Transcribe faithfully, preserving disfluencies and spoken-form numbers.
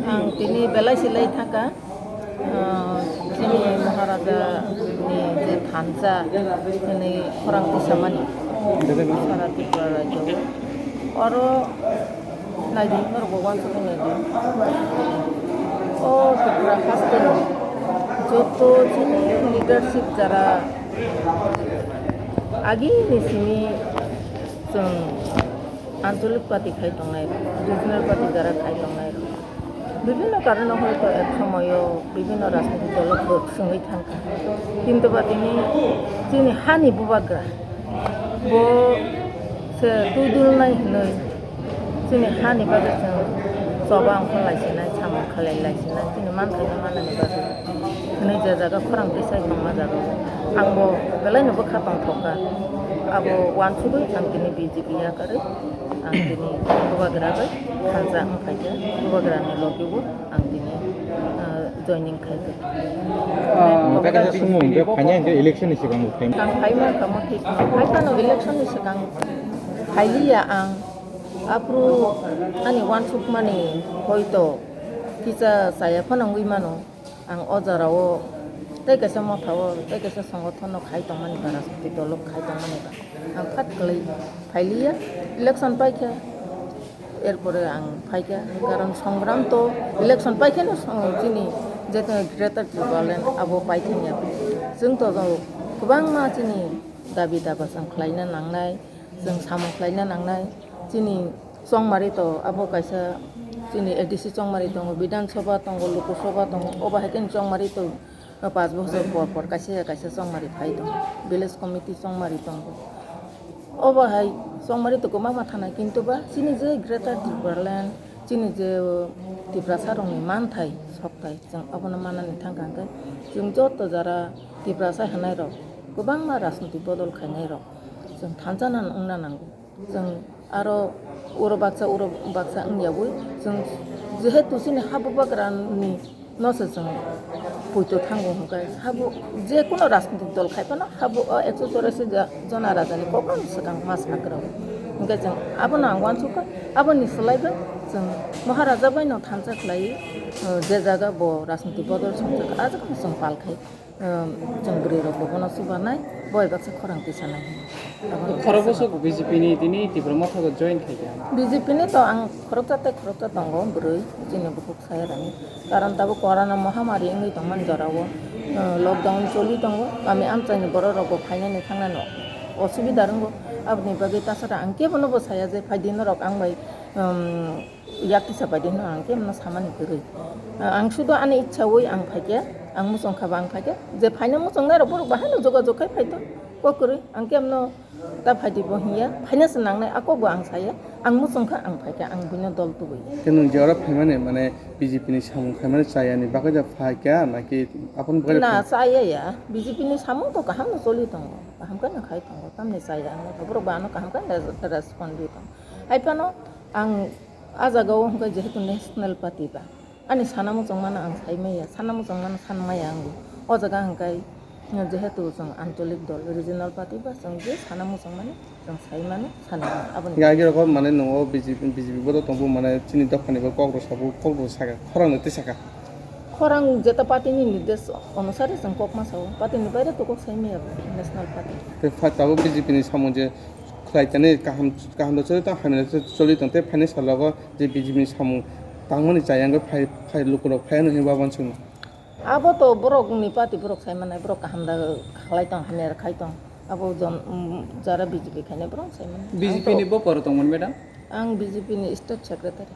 Ang tini belai silai thangkha, ah, chini Maharaja ni je thansa, chini khorang tisamani, Sara Tripura rajyo. Oro naidi, norok bo uansugwi naidi. O Tripura haste joto chini leadership jara agini simi chwng anchalik party khai tongnai, regional party jara khai tongnai. Bibhinno karono hoito ek somoyo bibhinno rajniti dolo kwrwk swngwi thangkha. Kintu ba tini chini hani bubagra bo se twi dulnai hinwi chini hani bagwi chwng choba wngkha laisinai, samung khalai laisinai, chini manthaino manani bagwi hinwi je jaga khorang tisai tongma jaga o ang bo belaino bwkha tongthokha. Abo uansugwi ang tini B J P yakarwi ang tini bubagra bai thansa wngkhaikhe, bubagrani logi o ang tini, ah, joining khaikhe. Ah, Ang khe kaisa sumung, bebak phaina hwnkhe election ni swkang bo phaima. Ang phaima kamo thik no. Phai phano election ni swkang phailiya ang. Aphuru ani uansukmani hoito kisa chaya phano wngwi mano. Ang o jora o tei kaisa motha o tei kaisa songothon no khai tongmani ba, rajniti dolo khai tongmani ba. Ang phat kwlwi phailiya, election paikha. Erpore ang phaikha, karon songram to election paikheno song-, chini je Greater Tipraland abo paithangya. Chwng to kwbangma chini dabi daba chwng khlaina nangnai, chwng samung khlaina nangnai. Chini chongmari to abo kaisa chini A D C chongmari tongo, Bidhan Sabha tongo, Lok Sabha tongo, obo hai khe chongmari to. Pas bosor por por kaisa ya kaisa chongmari phai tongo, village committee chongmari tongo. Obo hai chongmari to kwbangma thanai, kintu ba chini je Greater Tipraland, chini je Tiprasa rokni manthai sokthai, chwng abono manani thangkha hwnkhe chwng joto jara Tiprasa hinai rok, kwbangma rajniti bodol khainai rok chwng thansa nan wngna nango. Chwng aro uro baksa, uro baksa wngyawi chwng jehetu chini habubagrani no se chwng poito thango hwnkhe, habo je kuno rajnitik dol khai phano habo o ekso chorasi ja-, jona rajani kokno swkang ma sa kwrwi. Hwnkhe chwng abono ang uansukha, aboni swlaibo chwng Maharaja bai no thansa khlaiwi, uh, je jaga bo rajnitik bodol swngjak, ah jagano chwng pal khai. Ehm, chwng bwrwi rok bo bono chubanai, bo bai baksa khorang tisanai. Abono Khorok bwswk B J P ni tini Tipra Motha o join khaikha. B J P ni to ang khoroksa tei khoroksa tongo bwrwi, chini bukhuk saya rani. Karon tabuk corona mohamari wngwi tongmani jorao, eh, lockdown choli tongo, kami amchaini borok rok bo phainani thangnani osubida rwngo. Aboni bagwi tasara ang kebono bo saya je phaidi norok ang bai, ehm, Yak kisa bai de hwnwi ang khe mano samani kwrwi. Ang sudo ani ichha wi ang phaikhe, ang muchung kha ba ang phaikhe, je phaina muchungnai rok borok bahai no jogajog khai phai to, kok kwrwi. Ang khe mano ta phai di bo hinya, phaina se nangnai, a kok bo ang saya, ang muchung kha ang phaikhe, ang buino dol tubui. Khe nwng je oro phaimani, mane, B J P ni samung khaimani chayani bagwi da phaikha, naki aphano bagwi da Na, phai? Chaya ya, B J P ni samung to kaham no choli tongo, kaham khe no khai tongo, tamni chaya ang borok bo ano kaham khe no respond ri tongo. Hai phano ang Ah jaga o hwnkhe jehetu national party ba, ani sana muchungmano ang sai maya, sana muchungmano san maya ang bo. O jaga hwnkhe jehetu chwng ancholik dol, regional party ba, chwng je sana muchungmani chwng sai mano, sana mano. Aboni Hwnkhe agi rogo mane nwngo B J P, B J P bodo tongbo mane chini dophani bo kok rw sabo, kok rw saka, khorang no twi saka. Khorang jeta party ni nirdesh onusare chwng kok ma sao, party ni baire to kok sai maya bo, national party. Tei pha-, tabuk B J P ni samung je khlai tani kaham, kaham da choli tong, hamya da choli tong, tei phaini salogo je B J P ni samung tangmani chaya wngwi phai, phai lukurok phai ano hinwi wansukno. Abo to borok ni party borok sai manai, borok kaham da khlai tong, hamya da khai tong. Abo jon, um, jara B J P khainai borok sai manai. B J P ni bo koro tongmani, madam? Ang B J P ni state secretary.